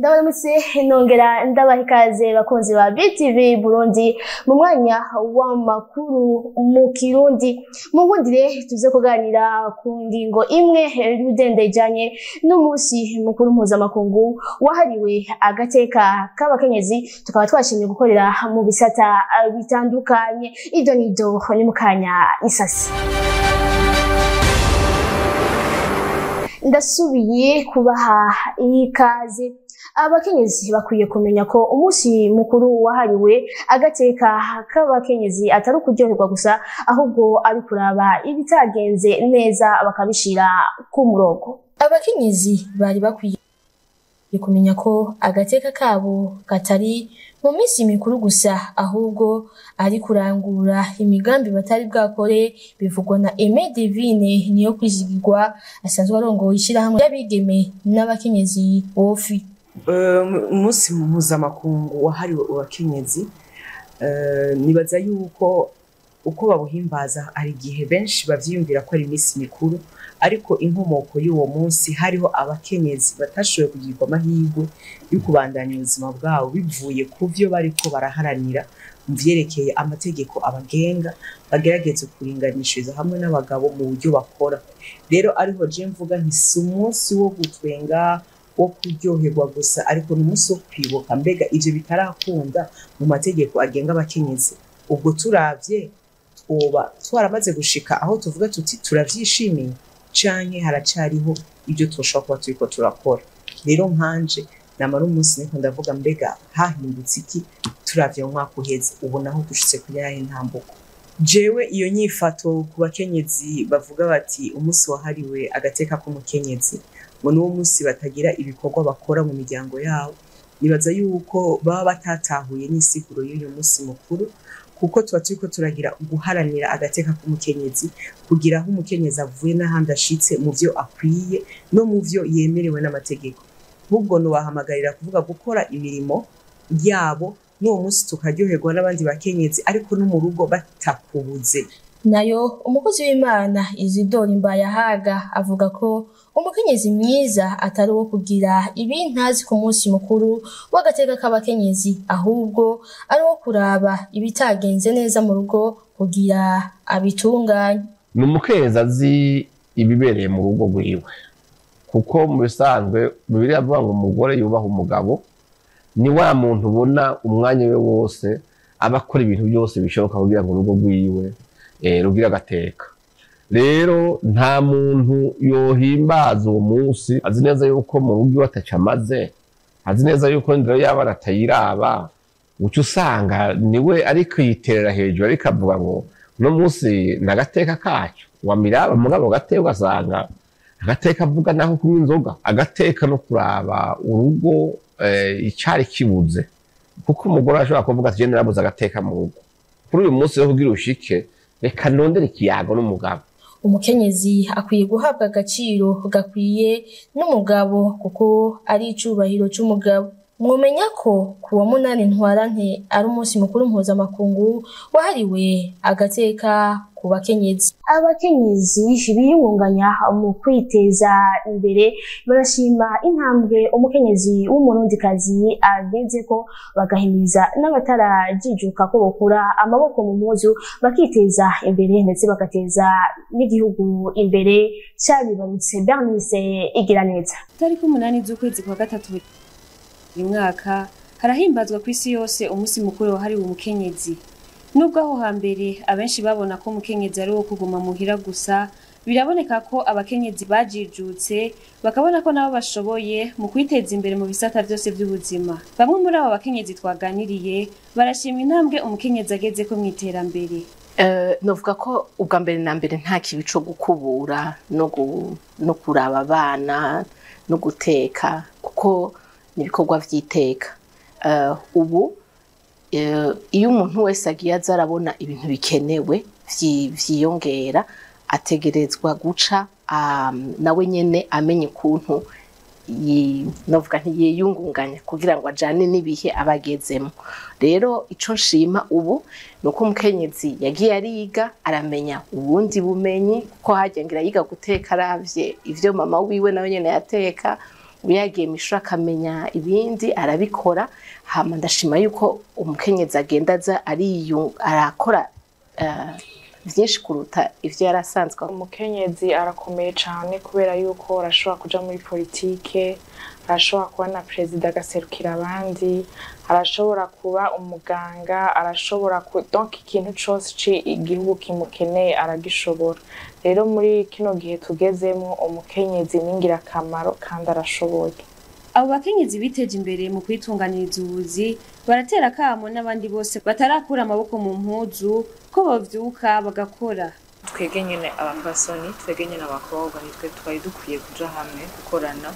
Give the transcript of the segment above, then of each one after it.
Ndabaramutse nongera ndabaha ikaze bakunzi ba BTV Burundi mu mwanya w'amakuru mu Kirundi. Mungundire tuze kuganira ku ngingo imwe rudende ijanye n'umunsi mukuru mpuzamakungu wahariwe agateka k'abakenyezi, tukaba twashimye gukorera mu bisata bitandukanye. Ido nido ni mukanya isasi. Ndasubiye kubaha ikaze. Abakenyezi bakwiye kumenya ko umunsi mukuru wahariwe agateka k'abakenyezi atari ukuryoherwa gusa, ahubwo ari kuraba ibitagenze neza bakabishira ku murongo. Abakenyezi bari bakwiye kumenya ko agateka kabo katari mu minsi mikuru gusa, ahubwo ari kurangura imigambi batari bwakore. Bivugwa na Aimé Divine niyo kwizigirwa, asanzwe arongoye ishirahamwe ry'abigeme n'abakenyezi wofi. Umunsi mpuzamakungu wahariwe abakenyezi, nibaza yuko uko babuhimbaza hari igihe benshi bavyiyumvira ko ari iminsi mikuru, ariko inkomoko y'uwo munsi hariho abakenyezi batashoboye kugirirwa amahirwe yo kubandanya ubuzima bwabo bivuye ku vyo bariko baraharanira mu vyerekeye amategeko abagenga, bagerageze kuringanishiriza hamwe n'abagabo mu buryo bakora. Rero ariho je mvuga nti si umunsi wo gutwenga, wo kuryoherwa gusa, ariko ni umunsi wo kwibuka mbega ivyo bitarakunda mu mategeko agenga abakenyezi. Ubwo turavye twoba twaramaze gushika aho tuvuga tuti turavyishimiye, canke haracariho ibyo twoshobora kuba turiko turakora. Rero nkanje namara umunsi niko ndavuga mbega hahindutse iki turavye mu mwaka uheze, ubu naho dushitse kuri yahe ntambuko. Jewe iyo nyifato ku bakenyezi bavuga bati umunsi wahariwe agateka k'umukenyezi ngo n'uwo munsi batagira ibikorwa bakora mu miryango yabo, nibaza yuko baba batatahuye n'isiguro y'uyu munsi mukuru, kuko tuba turiko turagira guharanira agateka k'umukenyezi, kugira aho umukenyezi avuye n'ahandi ashitse mu vyo akwiye no mu vyo yemerewe n'amategeko. Ahubwo nobahamagarira kuvuga gukora imirimo yabo n'uwo munsi tukaryoherwa n'abandi bakenyezi, ariko no mu rugo batakubuze. Nayo umukozi w'Imana Isidore Mbayahaga avuga ko umukenyezi mwiza atari uwo kugira ibintazi ku munsi mukuru w'agateka k'abakenyezi, ahubwo ari uwo kuraba ibitagenze neza mu rugo kugira abitunganye. Ni umukenyezi azi ibibereye mu rugo rwiwe, kuko mu bisanzwe Bibiliya ivuga ngo umugore yubaha umugabo ni wa muntu ubona umwanya we wose aba akora ibintu byose bishoboka kugira ngo urugo rwiwe rugira agateka. Rero nta muntu yohimbaza uwo munsi azi neza yuko mu rugo iwe ataco amaze, azi neza yuko indero y'abana atayiraba, uca usanga niwe ariko yiterera hejuru, ariko avuga ngo uno munsi ni agateka kacu wamiraba, mugabo agateka ugasanga agateka avuga naho kunywa inzoga, agateka no kuraba urugo icari kibuze, kuko umugore ashobora kuvuga ati je narabuze agateka mu rugo, kuri uyu munsi rero kugira ushike reka nondere ikiyago n'umugabo. Umukenyezi akwiye guhabwa agaciro gakwiye n'umugabo, kuko ari icubahiro c'umugabo. Mwomenya ko kuwa 8 Ntwarante ari umunsi mukuru mpuzamakungu wahariwe agateka ku bakenyezi. Abakenyezi biyungunganya mu kwiteza imbere barashima intambwe umukenyezi w'umurundikazi agezeko, bagahimiza n'abatarajijuka ko bokura amaboko mu mpuzu bakiteza imbere ndetse bagateza n'igihugu imbere cabibarutse. Bernice Igiraneza. Tariki 8 z'ukwezi kwa gatatu buri mwaka harahimbazwa ku isi yose umunsi mukuru wahariwe umukenyezi. Nubwo aho hambere abenshi babona ko umukenyezi ari uwo kuguma muhira gusa, biraboneka ko abakenyezi bajijutse bakabona ko nabo bashoboye mu kwiteza imbere mu bisata byose by'ubuzima. Bamwe muri abo bakenyezi twaganiriye barashima intambwe umukenyezi ageze ko mu iterambere. Novuga ko ubwa mbere na mbere nta kibi co gukubura no kuraba abana no guteka, kuko ni ibikorwa vy'iteka. Ubu iyo umuntu wese agiye aza arabona ibintu bikenewe vyiyongera, ategerezwa guca nawe nyene amenye ukuntu novuga ntiyiyungunganya kugira ngo ajane n'ibihe abagezemo. Rero ico nshima ubu nuko umukenyezi yagiye ariga aramenya ubundi bumenyi, kuko harya ngira yiga guteka aravye ivyo mama wiwe nawe nyene yateka, Yagiye mw'ishuri akamenya ibindi arabikora. Hama ndashima yuko umukenyezi agenda aza arakora vyinshi kuruta ivyo yari asanzwe. Umukenyezi arakomeye cane kubera yuko arashobora kuja muri politike, arashobora kuba na perezida agaserukira abandi, arashobora kuba umuganga, arashobora donc ikintu cose igihugu kimukeneye aragishobora. Rero muri kino gihe tugezemo umukenyezi ni ingirakamaro kandi arashoboye. Abo bakenyezi biteje imbere mu kwitunganiriza ubuzi baratera akamo n'abandi bose batarakura amaboko mu mpuzu ko bavyuka bagakora. Twebwe nyene abapfasoni, twebwe nyene abakobwa, nitwe twari dukwiye kuja hamwe gukorana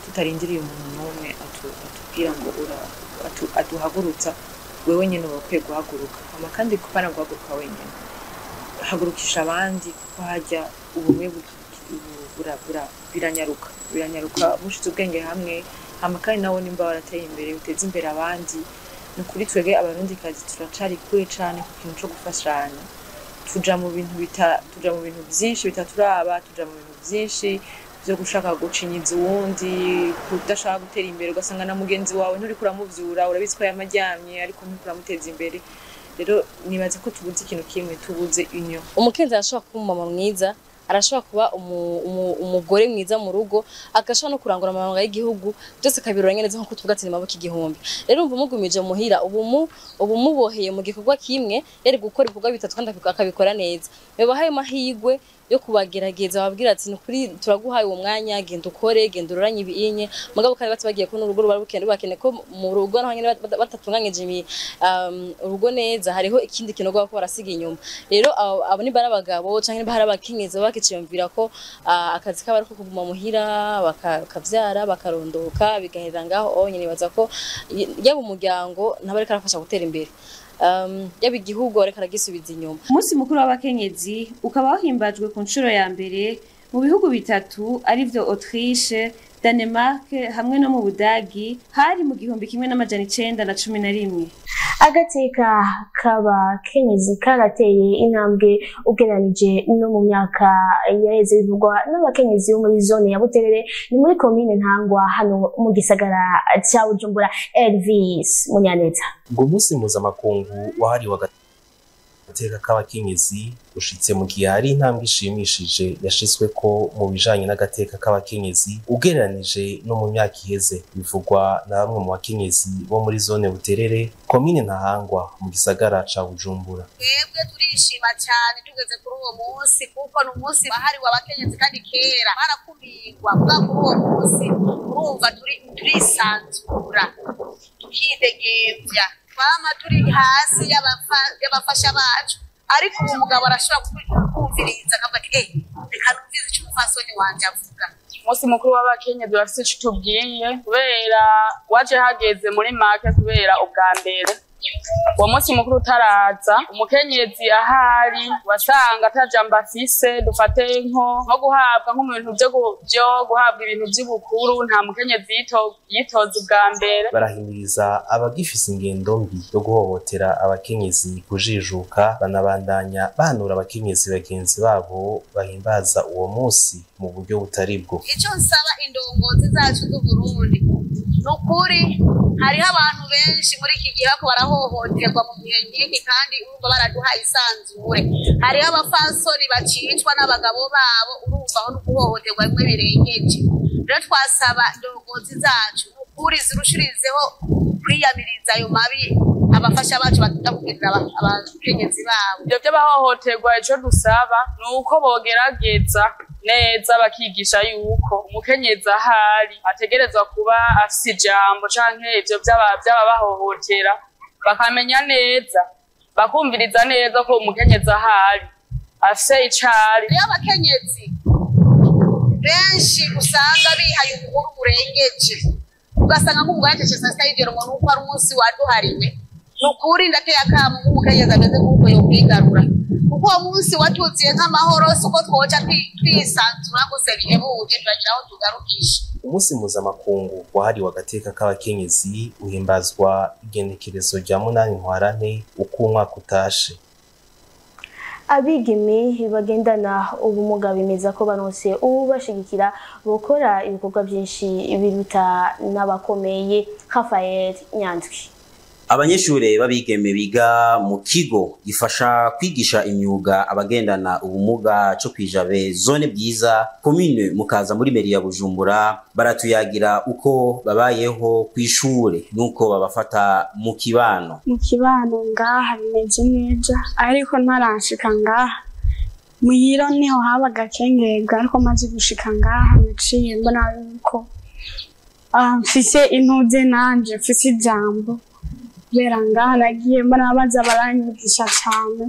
tutarindiriye umuntu n'umwe atubwira ngo aduhagurutsa. Wewe nyene uba ukwiye guhaguruka, hama kandi kupana guhaguruka wenyene, hagurukisha abandi, kuko harya ubumwe biranyaruka mushize ubwenge hamwe. Hama kandi nawe nimba warateye imbere uteze imbere abandi. Ni ukuri twebwe abarundikazi turacari kure cane ku kintu co gufashanya. Tuja mu bintu tuja mu bintu vyinshi bitaturaba, tuja mu bintu vyinshi vyo gushaka gucinyiza uwundi, kudashaka gutera imbere, ugasanga na mugenzi wawe nturiko uramuvyura, urabizi ko yamaryamye ariko nturiko uramuteza imbere. Rero nibaza ko tubuze ikintu kimwe, tubuze union. Umukenyezi arashobora kuba umumama mwiza, arashobora kuba umugore mwiza mu rugo, agashobora no kurangura amabanga y'igihugu byose akabirora neza nkuko tuvuga ati ni maboko igihumbi. Rero umva umugumije muhira ubumuboheye mu gikorwa kimwe, yari gukora ibikorwa bitatu kandi akabikora neza. Bibahaye amahirwe yo kubagerageza, bababwira ati ni ukuri turaguhaye uwo mwanya, genda ukore, genda uroranye ibinye. Mugabo kandi batibagiye ko n'urugo ruba rukene, rubakene ko mu rugo naho nyene batatunganyije urugo neza, hariho ikindi kintu baba barasiga inyuma. Rero abo ni bari abagabo canke ni bari abakenyezi bakiciyumvira ko akazi kabo ari ko kuguma muhira, bakavyara, bakarondoka, bigaherera ngaho. Nyene nibaza ko yaba umuryango ntaba ariko arafasha gutera imbere, yaba igihugu ariko aragisubiza inyuma. Umunsi mukuru w'abakenyezi ukaba wahimbajwe ku nshuro ya mbere mu bihugu bitatu arivyo Autriche, Danemark hamwe no mu Budagi, hari mu 1911. Agateka k'abakenyezi karateye intambwe ugereranije no mu myaka yaheze, bivugwa n'abakenyezi bo muri zone ya Buterere, ni muri komine Ntangwa hano mu gisagara ca Bujumbura. Elvis Munyaneza. Ngo umunsi mpuzamakungu wahariwe agateka k'abakenyezi ushitse mu gihe hari intambwe ishimishije yashizweko mu bijanye n'agateka k'abakenyezi ugereranije no mu myaka iheze, bivugwa na bamwe mu bakenyezi bo muri zone Buterere, komine Ntahangwa mu gisagara ca Bujumbura. Twebwe turishima cyane tugeze kuri uwo munsi, kuko ni umunsi wahariwe abakenyezi kandi kera barakumirwa. Kuba kuri uwo munsi urumva turisanzura, tukidegemvya, twama turi hasi y'abafasha bacu, ariko ubu mugabo arashobora kumviriza akavuga ati reka numvirize ico umupfasoni wanje avuga. Umunsi mukuru w'abakenyezi urafise ico utubwiye, kubera waje hageze muri make, kubera ubwa mbere uwo munsi mukuru utaraza umukenyezi ahari wasanga atajambo afise. Dufate nko guhabwa nko mu bintu vyo guhabwa ibintu vy'ubukuru, nta mukenyezi yitoza ubwa mbere. Barahimiriza abagifise ingendo mbi yo guhohotera abakenyezi kujijuka, banabandanya bahanura abakenyezi bagenzi babo bahimbaza uwo munsi mu buryo butari bwo. Ico nsaba indongozi zacu z'Uburundi ni ukuri, hariho abantu benshi muri iki gihe bako barahohoterwa mu gihe nk'iki, kandi urumva baraduhaye isanzure. Hariho abapfasoni bacicwa n'abagabo babo, urumva aho n'uguhohoterwa bimwe birengeje. Rero twasaba indongozi zacu ni ukuri zirushirizeho kwiyamiriza ayo mabi abafasha bacu bakunda kugirira abakenyezi babo. Ivyo vy'abahohoterwa ico dusaba ni uko bogerageza neza bakigisha yuko umukenyezi ahari ategerezwa kuba afise ijambo, canke ivyo vy'ababahohotera bakamenya neza, bakumviriza neza ko umukenyezi ahari afise icari. Rero abakenyezi benshi usanga bihaye ubuhuru burengeje, ugasanga nk'umugore ahejeje saa sita y'ijoro ngo nuko ari umunsi waduhariwe. Ni ukuri ndateye akamo nk'umukenyezi ameze nk'uko yokwigarura, kuko uwo munsi watuziye nk'amahoro, siko twoca twisanzura gusa bihebuje, turagira aho tugarukisha. Umunsi mpuzamakungu wahariwe agateka k'abakenyezi uhimbazwa igenekerezo rya 8 Ntwarante uko umwaka utashe. Abigeme bagendana ubumuga bemeza ko baronse ubashigikira bokora ibikorwa byinshi biruta n'abakomeye. Rafael Nyandwi. Abanyeshure babigeme biga mu kigo gifasha kwigisha imyuga abagendana ubumuga co kwijabe zone Bwiza, commune Mukaza, muri mairie ya Bujumbura, baratuyagira uko babayeho kw'ishure nuko babafata mu kibano. Mu kibano ngaha bimeze neza, ariko ntarashika ngaha muhira niho habaga kengerwa, ariko maze gushika ngaha naciye mbona yuko mfise intuze, nanje mfise ijambo, kubera ngaha nagiye mbona baza baranyigisha cane,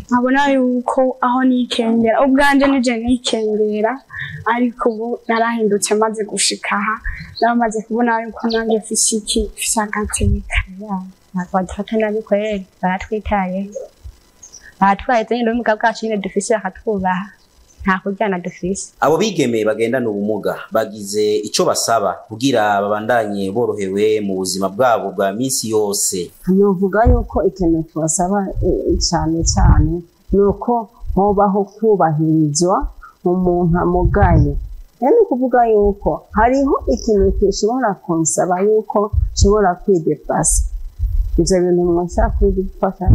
nkabona yuko aho nikengera ubwanje nije nikengera, ariko ubu narahindutse maze gushika aha, namaze kubona yuko nanje mfise iki, mfise agateka. Ntabwo badufata nabi kweri, baratwitayeho, baratwaye nyine ubumuga bwacu nyine dufise bakatwubaha, nta kuryana dufise. Abo bigeme bagendana ubumuga bagize ico basaba kugira babandanye borohewe mu buzima bwabo bwa minsi yose. Novuga yuko ikintu tubasaba cyane cyane ni uko hobaho kubahirizwa umuntu amugaye. Rero ni ukuvuga yuko hariho ikintu gishobora kunsaba yuko nshobora kwidepasa, ivyo bintu mwashaka kubifasha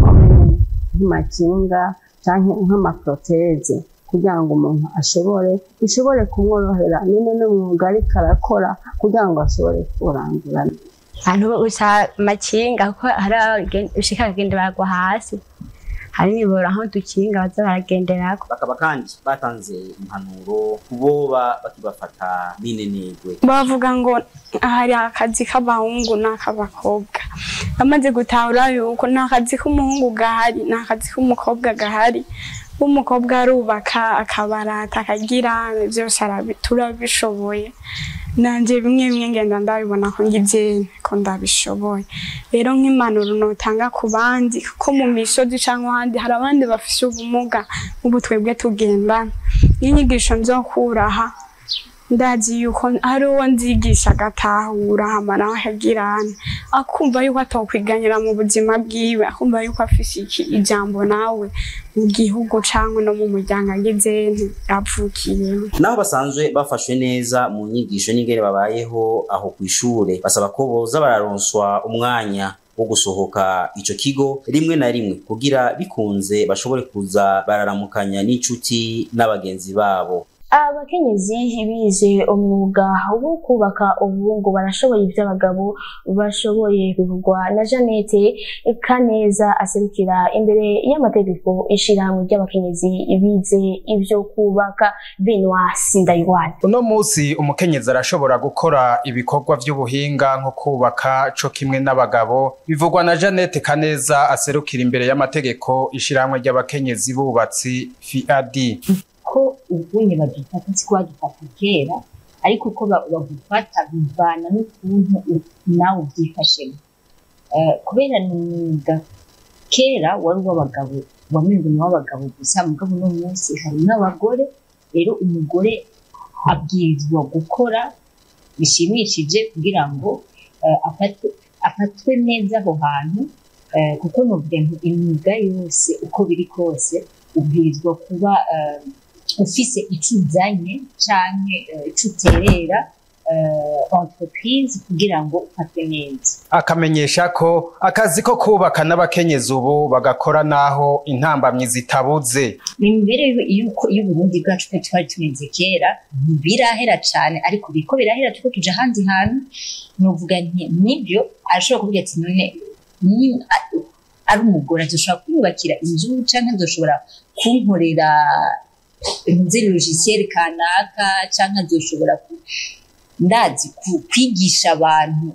nk'amakinga canke nk'amaproteze, kugira ngo umuntu ashobore bishobore kumworohera nyine n'umwuga ariko arakora, kugira ngo ashobore kurangura. Abantu gusa amakinga, kuko hari abashika bakagenda bagwa hasi, hari nibora aho dukinga baza baragenderako. Bakaba kandi batanze impanuro kuboba bakibafata minenegwe. Bavuga ngo hari akazi k'abahungu n'ak'abakobwa, bamaze gutahura yuko nta kazi k'umuhungu gahari, nta kazi k'umukobwa gahari. Umukobwa arubaka, akabarata, akagira byose, turabishoboye. Nanje bimwe bimwe ngenda ndabibona ko ngize ko ndabishoboye. Rero nk'impanuro notanga ku bandi, kuko mu misozi cyangwa ahandi hari abandi bafise ubumuga ubu twebwe tugendana, n'inyigisho nzokuraha ndazi yuko hari uwo nzigisha agatahura, hama nawe akagirana akumva yuko atokwiganyira mu buzima bwiwe, akumva yuko afise iki ijambo nawe mu gihugu cyangwa no mu muryango agize avukiyemo. Naho basanzwe bafashwe neza mu nyigisho n'ingene babayeho aho kw'ishure, basaba ko boza bararonswa umwanya wo gusohoka ico kigo rimwe na rimwe, kugira bikunze bashobore kuza bararamukanya n'inshuti n'abagenzi babo. Abakenyezi bize umwuga wo kubaka ubu ngo barashoboye iby'abagabo bashoboye, bivugwa na Jeannette Kaneza aserukira imbere y'amategeko ishirahamwe ry'abakenyezi bize ivyo kubaka. Benoit Sindayigwana. Uno musi umukenyezi arashobora gukora ibikorwa vy'ubuhinga nko kubaka co kimwe n'abagabo, bivugwa na Jeannette Kaneza aserukira imbere y'amategeko ishirahamwe ry'abakenyezi bubatsi FIAD. Ko ubunye badufata siko badufata kera, ariko uko bagufata bivana n'ukuntu nawe ubyifashemo. Kubera ni umwuga kera wari uw'abagabo, wamengo ni uw'abagabo gusa, mugabo uno munsi hari n'abagore. Rero umugore abwirizwa gukora bishimishije kugira ngo afatwe neza aho hantu, kuko novuga nti imyuga yose uko biri kose ubwirizwa kuba ufise ico uzanye canke ico uterera entreprise kugira ngo ufatwe neza. Akamenyesha ko akazi ko kubaka n'abakenyezi ubu bagakora naho intambamyi zitabuze. Imibereho yuko y'Uburundi bwacu twe twari tumeze kera ntibirahera cane, ariko biriko birahera tuko tuja ahandi hantu. Novuga nti nibyo arashobora kuvuga ati none ari umugore azoshobora kwiyubakira inzu canke azoshobora kunkorera nzi logiciel kanaka, canke azoshobora ndazi kwigisha abantu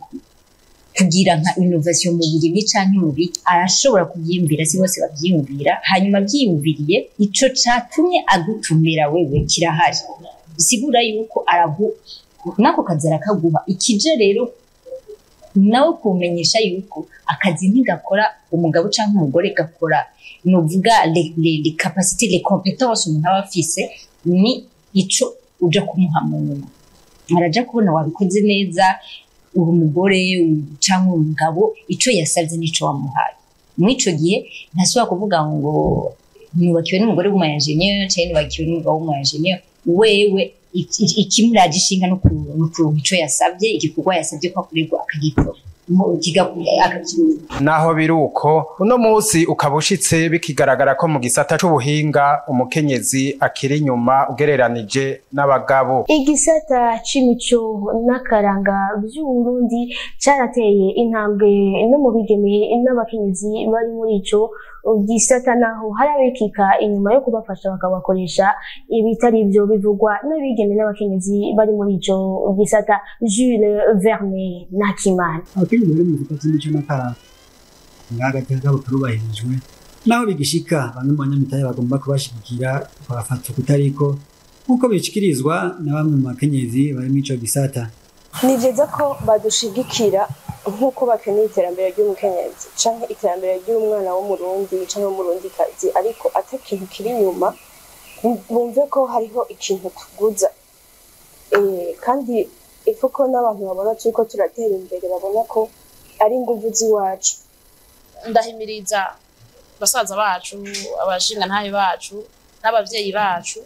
kugira nka innovation mu burimyi canke mu biki, arashobora kuvyiyumvira, si bose bavyiyumvira. Hanyuma avyiyumviriye ico catumye agutumira wewe kirahari, bisigura yuko nako kazi arakaguha. Ikije rero nawe kumenyesha yuko akazi ntigakora umugabo canke umugore, gakora novuga les capacités, les compétences umuntu aba afise, ni ico uja kumuha mu nyuma. Araja kubona wabikoze neza, uri umugore canke umugabo, ico yasavye nico wamuhaye. Muri ico gihe ntasubira kuvuga ngo Nubakiwe n'umugore w'umu ingénieur canke nubakiwe n'umugabo w'umu ingénieur, wewe ikimuraje ishinga no kuronka ico yasavye, igikorwa yasavye ko akorerwa, akagikora. Naho biruko, uno munsi ukaba ushitse bikigaragara ko mu gisata c'ubuhinga umukenyezi akiri inyuma ugereranije n'abagabo. Igisata c'imico n'akaranga vy'Uburundi carateye intambwe no mu bigeme n'abakenyezi bari muri ico gisata, naho hari abikika inyuma yo kubafasha bakabakoresha ibitari ivyo, bivugwa n'abigeme n'abakenyezi bari muri ico gisata. Jules Verne Nakimana. Abakenyezi bari mu gisata c'imico n'akaranga, agateka kabo karubahirijwe, naho bigishika bamwe mu banyamitahe bagomba kubashigikira bakabafata ukutariko, nk'uko bishikirizwa na bamwe mu bakenyezi bari muri ico gisata. Ni vyiza ko badushigikira nk'uko bakeneye iterambere ry'umukenyezi canke iterambere ry'umwana w'Umurundi canke w'Umurundikazi, ariko ata kintu kiri inyuma, bumve ko hariho ikintu tuguza. Kandi ifuko n'abantu babona turiko turatera imbere, babona ko ari inguvu z'iwacu. Ndahimiriza basaza bacu, abashingantahe bacu n'abavyeyi bacu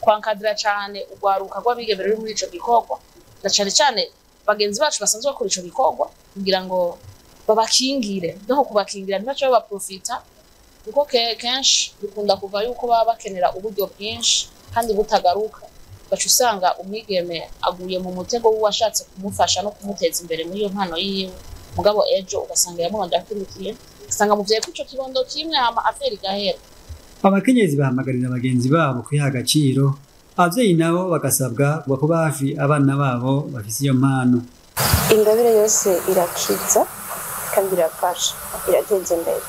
kwankadira cane urwaruka rw'abigeme ruri muri ico gikorwa, na cane cane bagenzi bacu basanzwe bakora ico gikorwa, kugira ngo babakingire, no kubakingira ntibace babaprofita, kuko kenshi bikunda kuva yuko baba bakenera uburyo bwinshi kandi butagaruka, baca usanga umwigeme aguye mu mutego w'uwashatse kumufasha no kumuteza imbere muri iyo mpano yiwe, mugabo ejo ugasanga yamubanje akurikiye, ugasanga muvyaye ko ico kibondo kimwe, hama affaire igahera. Abakenyezi bahamagarira bagenzi babo kwiha agaciro, abavyeyi nabo bagasabwa kuba hafi abana babo bafise iyo mpano. Ingabire yose irakiza kandi irafasha, irateza imbere,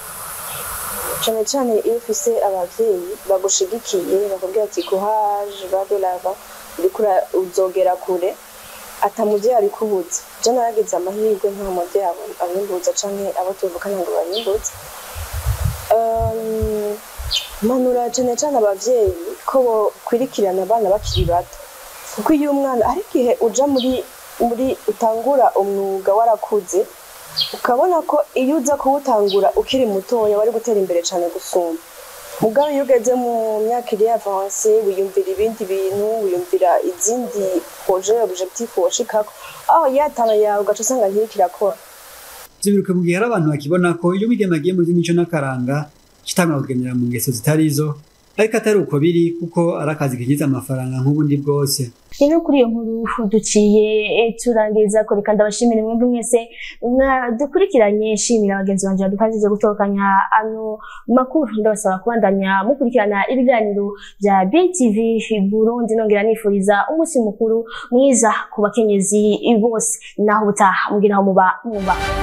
cane cane iyo ufise abavyeyi bagushigikiye, bakubwira ati courage, va de l'avant, uriko uzogera kure, ata muvyeyi abikubuza. Je naragize amahirwe, nta muvyeyi abimbuza canke abo tuvukana ngo babimbuze. Mpanura cane cane abavyeyi ko bokwirikirana abana bakiri bato, kuko iyo umwana hari igihe uja muri utangura umwuga warakuze, ukabona ko iyo uza kuwutangura ukiri mutoya wari gutera imbere cane gusumba. Mugabo iyo ugeze mu myaka iri avancée, wiyumvira ibindi bintu, wiyumvira izindi projet, objectif woshikako, aho yatana yawe ugaca usanga ntiriko irakora. Ivyo biruka mu gihe hari abantu bakibona ko iyo umwigeme agiye mu vy'imico n'akaranga citangura kugendera mu ngeso zitarizo, ariko atari uko biri, kuko ari akazi kinjiza amafaranga nk'ubundi bwose. Ni no kuri iyo nkuru duciye turangiza ko. Reka ndabashimire mwebwe mwese mwadukurikiranye, shimira bagenzi banje badufashije gutokanya ano makuru. Ndabasaba kubandanya mukurikirana ibiganiro bya BTV Burundi, nongera nifuriza umunsi mukuru mwiza ku bakenyezi bose. Naho ubutaha, mugira aho muba mwubaha.